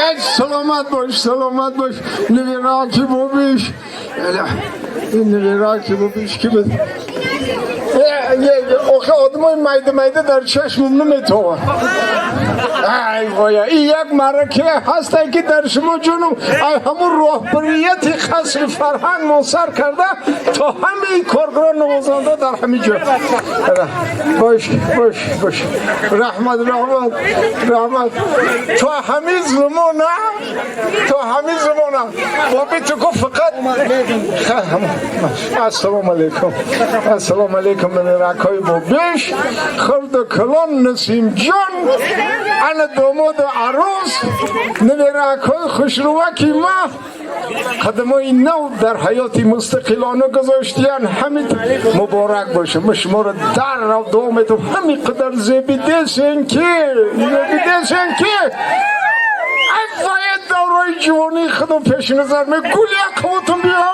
Эй, саломат бош, саломат бош. Набираки бобиш. Ин набираки бобиш ки буд? Охе, одамои майда майда дар чашмам наметовад. Ай воя, ин як маърака ҳасте, ки дар шумо ҷонум, ай ҳамун роҳбарияти қасри фарҳанг мунсар карда то ҳамаи коргарон, навозанда дар ҳамин ҷо бош, бош, бош. Раҳмат, раҳмат, раҳмат. То ҳамин замона, то ҳамин замона боби ту гуфт фақат. Ассалому алайкум, ассалому алайкум, набиракҳои бобиш, хурду калон, Насимҷон, ана домоду арӯс, набиракҳои хушрӯваки ма қадамои нав дар ҳаёти мустақилона гузоштиян. Ҳамин муборак боша. Ма шуморо даррав дуо метам, ҳамин қадар зебидесен ки, зебидесен ки, ай давраи ҷувонии худам пеши назар мегули қувватум биё.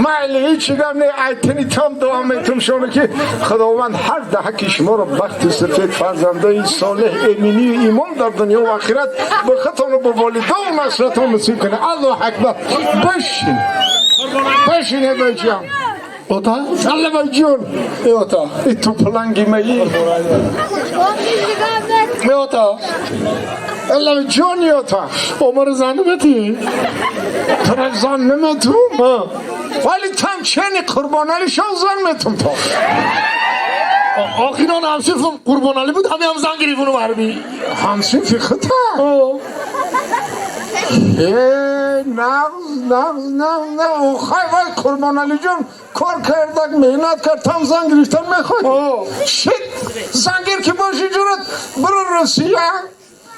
Майли, ҳечи гап не, айтини там дуо метум шоно, ки Худованд ҳар даҳаки шуморо бахти сафед, фарзандаи солеҳ, эминию имон дар дунё ва охират ба худтону ба волидону насратон насиб кунад. Аллоҳ акбар. Бишин, бишин, бачам. Ота? Аллабаҷон. Э, ота. И ту паланги маи. Э, ота. Аллабаҷони, ота. Омар зан наметӣ? Тура зан наметум, вале там чени Қурбонали шон зан метум то. Охирон ҳамсинфам Қурбоналӣ буд, ҳами ҳам зан гирифт уну ҳарбӣ. Ҳамсинфи хута? Э, нағз, нағз, нағз, нағз. Хай, вай Қурбоналиҷон кор кардак, меҳнат кард, там зан гирифтан мехоҳӣ? Шит, зангир ки боши, ҷурат, биро Русия,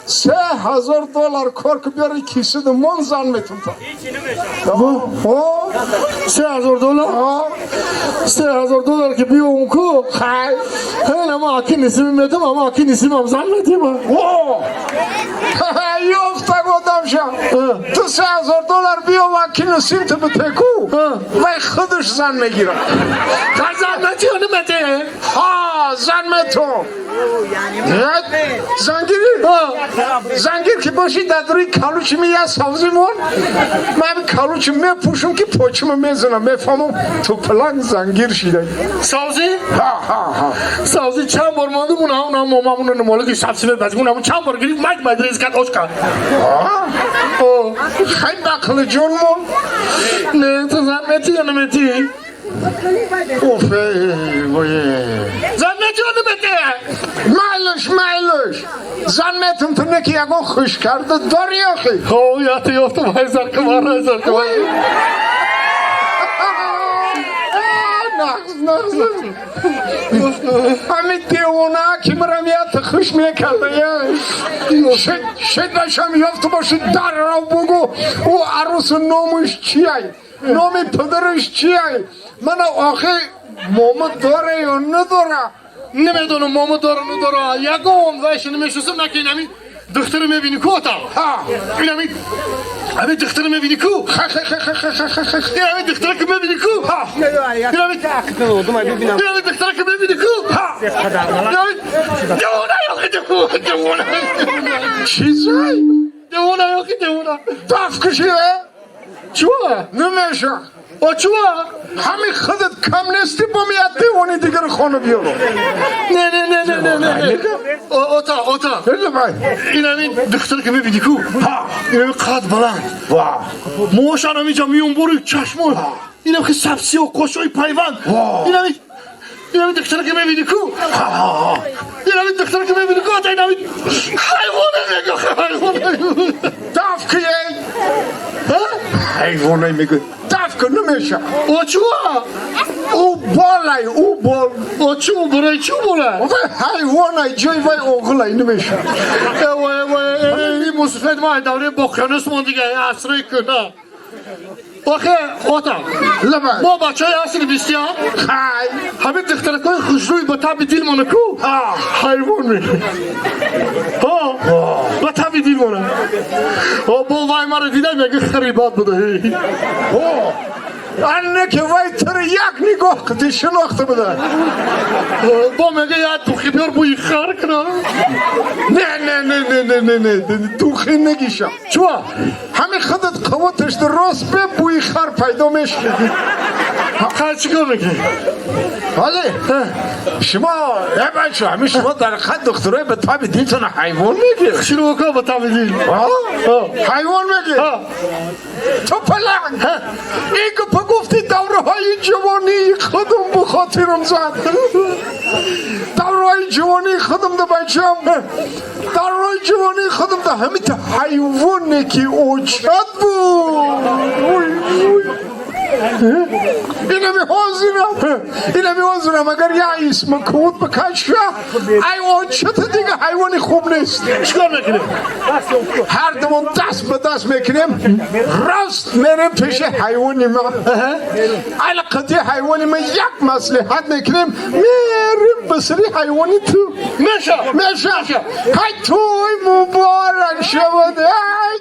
3000 доллар кор ки биёри, кисиду мон, зан метум то. 3000 доллар? 3000 доллар ки биём ку. Хай. Хеле ама аки Нисими метам, ама аки Нисимам зан метима. Ёфтаг одамша. Ту 3000 доллар биё ва аки Нисим ту битеку, вай худаш зан мегирад. Зан мети ё намете? Ҳа, зан метум. Зангирӣ, зангир ки бошӣ, дар рӯи калучи ми як савзи мон, ман калучи мепӯшум, ки почима мезанам, мефаҳмам, ту паланг зангир шида. Савзӣ? Ҳа. Савзӣ чанд бор мондум, уна уна момамуна намолики сабзи мепазим, уна чанд бор гирифт, майд майд рез кард, ош кард. Хай, бақли ҷон мон. Не, ту зан мети ё наметӣ? Уф, Зан мети ё наметӣ? Майлаш, майлаш, зан метум. Ту неки ягон хуш карда дорӣ охи? Хо, яти ёфтам, ҳайзар камар, ҳайзар камар. Нағз, нағз. Ҳамин девона ки марам ята хуш мекарда, шед башам ёфта боши, даррав бугу, ӯ арӯсу номаш чияй, номи падараш чияй? Мана охи, момо дора ё надора? Намедонам, момо дора, надора, ягон вайша намешиносам. Наки инами духтара мебини ку, ата? Инами ҳамин духтара мебини ку? Инами духтара ки мебини ку? Инами духтара ки мебини ку? Девона ёхи, девона. Чизай? Девона ёхи, девона. Даф куши. Чуа? Намеша. О, чуа? Ҳамин худат кам нести, бо ми як девони дигар хона биёру. Не, не, не, не, не, не, ота, ота. Инами духтара ки мебини ку, инами қад баланд, мошан ҳаминҷа миёнбори чашмон, инам ки сабсиё, қошои пайванд, инами духтара ки мебини ку, инами духтара ки мебини ку, ата, инами ҳайвона мега, ҳайвона. Даф кие, ҳайвона мегӯ, даф ку, намеша. О, чуа? Ӯ болай, ӯ бол. О, чу, барои чу бола? Вай ҳайвонай, ҷои вай оғилай, намеша. Ин мусифет ма давраи боқиёнус мон дига, асри кӯна. Охе, ота. Лабай. Мо бачаҳои асри бистиям. Хай. Ҳамин духтаракҳои хушрӯй ба таби дилмона ку, ҳайвон ме, ҳо, ба таби дилмона. Бо вай маро дида, мега, харибат буда. Ане ки вай туро як нигоҳ қити шинохта буда. Бо мега як духи биёр, бӯи хар кунам. Не, не, не, не, не, не, не, духи нагиша. Чуа? Ҳамин худат қувваташ рост бе бӯи хар пайдо мешавад. Хар чикор мекунӣ? Вале шумо э бача, ҳамин шумо дар хат духтурои ба таби дилтон ҳайвон мегир. Шуруъ ба таби дил. Ҳайвон мегир. Ту паланг. Ин гапа гуфти, давраҳои ҷавонии худам бу хотирам зад. Давраҳои ҷавонии худам да, бачам. Давраҳои ҷавонии худам да ҳамин ҳайвоне ки очад буд. Ой, ой. Инами ҳозирам, инами ҳозирам, агар я исма кут бикаша, ай очата дига ҳайвони хуб нест. Чикор мекунӣ? Ҳар думон даст ба даст мекунем, рост мерем пеши ҳайвони ма. Алқати ҳайвони ма як маслиҳат мекунем, мерем ба сари ҳайвони ту. Меша. Меша. Ҳай, тӯй муборак шавад, ай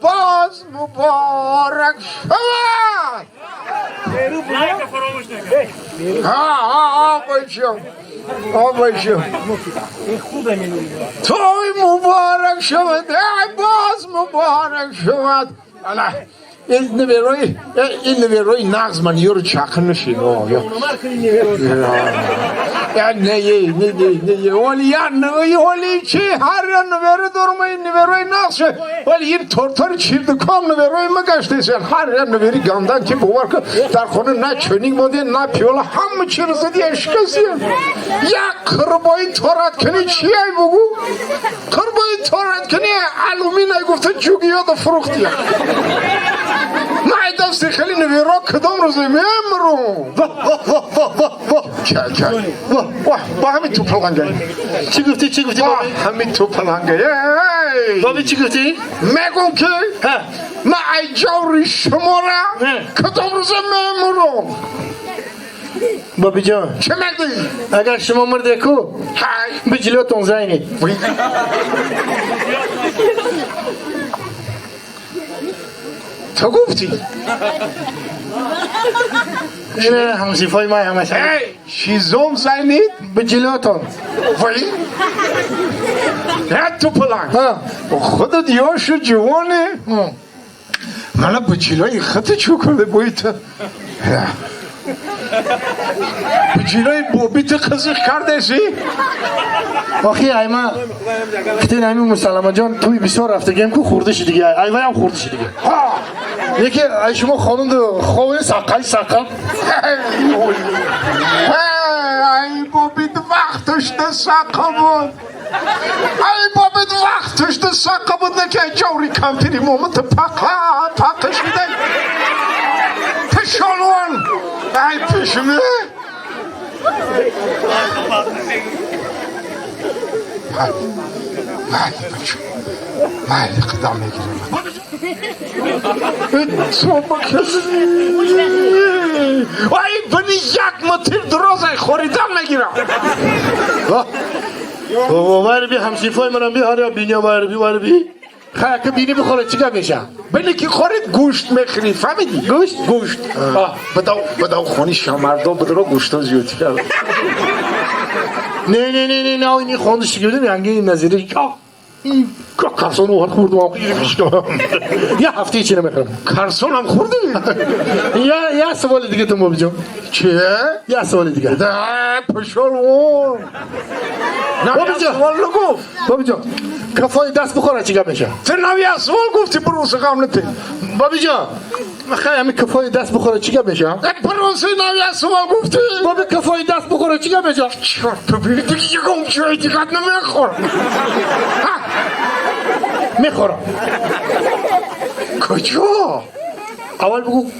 боз муборак шавад. Ҳа, ҳа, ҳа, бачам, ҳа, бачам, тӯй муборак шавад, ай боз муборак шавад. Ала ин неверои, ин неверои нағз ман ёру чақр нашид. Не, не, не, не, оли я оли чи ҳар я неверо дорум, ин неверои нағз. Вали ин тортори чирдукон неверои ма гаштесан. Ҳар я невери гандан ки бовар кун, дар хона на чойник монде, на пиёла, ҳама чиро зади шикастия. Як қурбои торат кунӣ чиай, бугу? Қурбои торат кунӣ алюминий гуфта ҷугиёда фурӯхтия. Ман дасти хеле неверо кадом рӯзе мемурум. Ва ба ҳамин ту палангай. Чӣ гуфтӣ, чӣ гуфтӣ? Ба ҳамин ту палангай. Боби, чӣ гуфтӣ? Мегум ки ман ай ҷаври шумора кадом рӯзе мемурум. Бобиҷон. Чӣ мегӯӣ? Агар шумо мурде ку, биҷилотон зайнед. Ту гуфтӣ? Ина ҳамсифои ман ҳамаш. Чизом зайнед? Биҷилотон. Вай, ту паланг, худат ёшу ҷавоне, мана биҷилои хата чӯ карда бои ту? Биҷилои бобита қизиқ кардаси? Охи, айма хитен ҳамин Мусалламаҷон тӯи бисёр рафтагем ку, хурдаши дига, айваям хурдаши дига. Яке ай шумо хонунду ховин саққай саққа. Ай бобит вақташда саққа буд, ай бобит вақташда саққа буд, наки ай ҷаври кампири момата пақа пақа шида. Пишолвон, ай пишми. Майли, бача, майли, қидам мегирем. Ай бини як метр дурозай хоридан мегирам. Вайр би, ҳамсифои манам би, ҳар биня, вайр би, вайр би. Хай, ка бини бихоре, чӣ гап меша? Бини ки хорид, гӯшт мехӯри, фаҳмидӣ? Гӯшт? Гӯшт. Бидав, бидав, хони шамардо бидро, гӯшто зиёдӣ кард. Не, не, не, не, не, ини хондаши будем, янги назири. Карсон овард, хӯрдум. Я ҳафтаи чи намехӯрам. Карсонам хӯрдӣ? Я саволи дига ту, бобиҷон. Чи? Я саволи дига. Да, пошол он. Бобиҷон. Савол нагуфт. Бобиҷон, кафои даст бихӯра, чӣ гап меша? Ту нави савол гуфти, бруси ғамнати. Бобиҷон, хай, ҳамин кафои даст бихӯра, чӣ гап меша? Бруси нави савол гуфти. Боби, кафои даст бихӯра, чӣ гап меша? Чёрт побери, диги ягон ҷои дигар намехӯрам. Мехӯрам. Куҷо? Аввал бугӯ,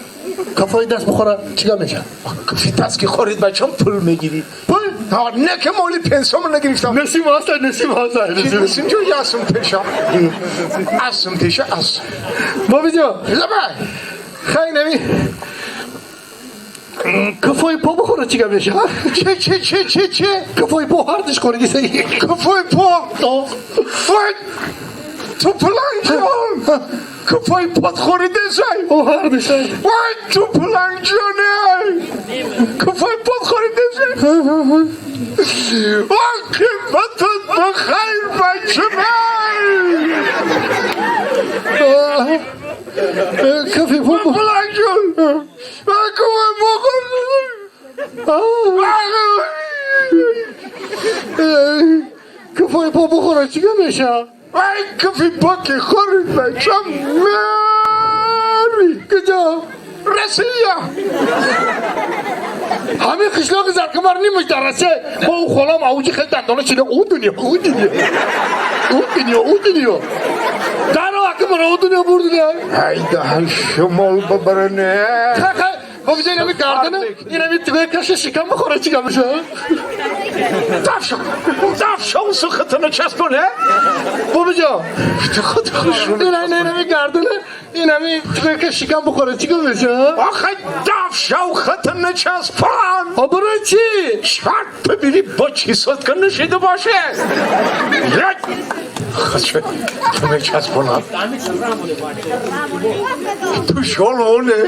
кафои даст бихӯра, чӣ гап меша? Кафи даст ки хорид, бачам, пул мегирӣ. Пул? Не ки моли пенсиямо нагирифтам. Насим ҳаста, насим ҳаста. Насим ҷо ясм пеша, асм пеша, ас. Бобиҷон. Лабай. Хай, нами кафои по бихӯра, чӣ гап меша? Чи, чи, чи, чи, чи? Кафои по ҳардиш хӯриди. Кафои по? Вай, ту паланг ҷон. Кафои пот хӯридесай? О, ҳардушай. Вай, ту пуланҷоне, кафои пот хӯридесай. Вай, қиматат ба хайр, бачамай. Кафи по. Пуланҷон, вай, кафои по хӯридесай. Кафои по бухӯра, чӣ гап меша? Вай, кафи по ки хӯрид, бачам, мери. Куҷо? Россия. Ҳамин қишлоқи Заркамар нимаш дар Россия. Мо ӯ холам авҷи хел дандона шида, ӯ дунё, ӯ дунё, ӯ дунё, ӯ дунё даро ака мара ӯ дунё бурдида. Айда, шумол бабаране. Хай, хай, бобиҷа, инами гардана, инами тугои каши шикам бихӯра, чӣ гап меша? Дафшо, дафшо, сухатана часпоне. Бобиҷо. Худ хушрӯ. Инами гардана, инами тугои каши шикам бихӯра, чӣ гап меша? Охе, дафшо, хатана часпон. А барои чӣ? Шарт бибири, бо чӣ сотка нашида боше. Як ту мечаспонам, ту шолоне.